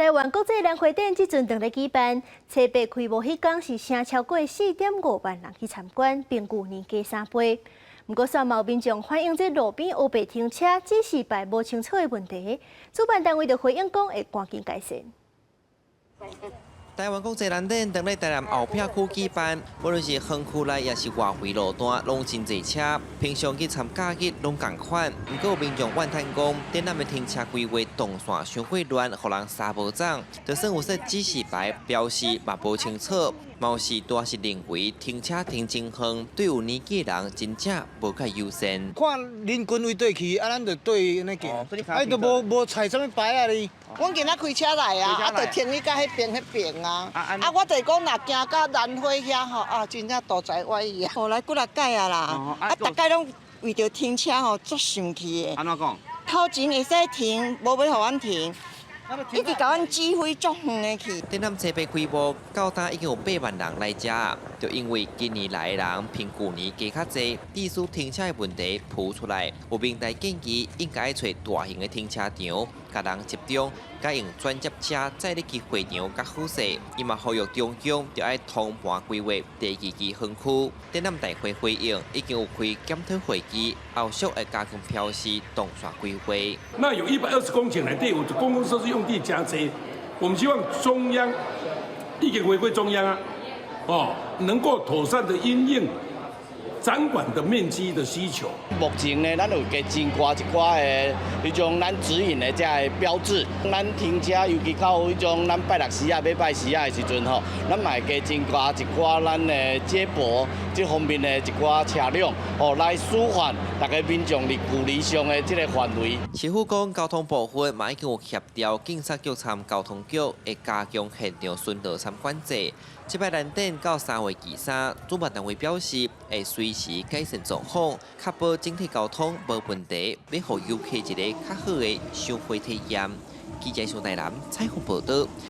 台灣國際蘭花展這陣正咧舉辦，初八開幕彼工是成超過4.5萬人去參觀，比舊年加3倍。毋過，煞嘛有民眾反映這路邊烏白停車、指示牌無清楚的問題，主辦單位就回應講會趕緊改善。台灣國際蘭展當咧台南後壁區舉辦，無論是園區內抑是外圍路段，攏真濟車。平常去參加日攏仝款，毋過有民眾怨嘆講，展覽的停車規劃動線傷過亂，予人三無總。就算有設指示牌標示嘛無清楚，嘛有時拄是認為停車停真遠，對有年紀的人真正無蓋友善。看人群為對去，啊，咱就對按呢行，啊，伊都無無採啥物牌仔哩。阮今仔開車來啊，啊，就停去到彼邊彼邊啊。啊，我就是講，若行到蘭花遐吼，啊，真正肚臍歪去啊。予來幾若擺啊啦，啊，逐擺攏為著停車吼，足生氣的。按怎講？頭前會使停，無欲予阮停，一直共阮指揮足遠的去。展覽初八開幕，到今已經有8萬人來遮，就因為今年來的人比舊年加較濟，致使停車的問題浮出來。有民代建議應該揣大型的停車場，共人集中，佮用轉接車載入去會場較好勢。伊嘛呼籲中央著愛通盤規劃第二期園區。展覽大會回應已經有開檢討會議，後續會加強標示動線規劃。那有120公頃內底有公共設施用地誠濟，我們希望中央已經回歸中央啊，哦，能夠妥善的因應展館的面積的需求。目前呢，咱有加增加一寡的彼種咱指引的這个標誌。咱停車，尤其到彼種咱拜六時啊、禮拜時啊的時陣吼，咱嘛會加增加一寡咱的接駁這方面的一寡車輛，吼，來舒緩逐个民眾佇距離上的這个範圍。市府講交通部分嘛已經有協調警察局參交通局，會加強現場巡邏參管制。這擺蘭展到3月23，主辦單位表示會隨時改善狀況，確保整體交通無問題，欲予遊客一个較好的賞花體驗。記者上台南採訪報導。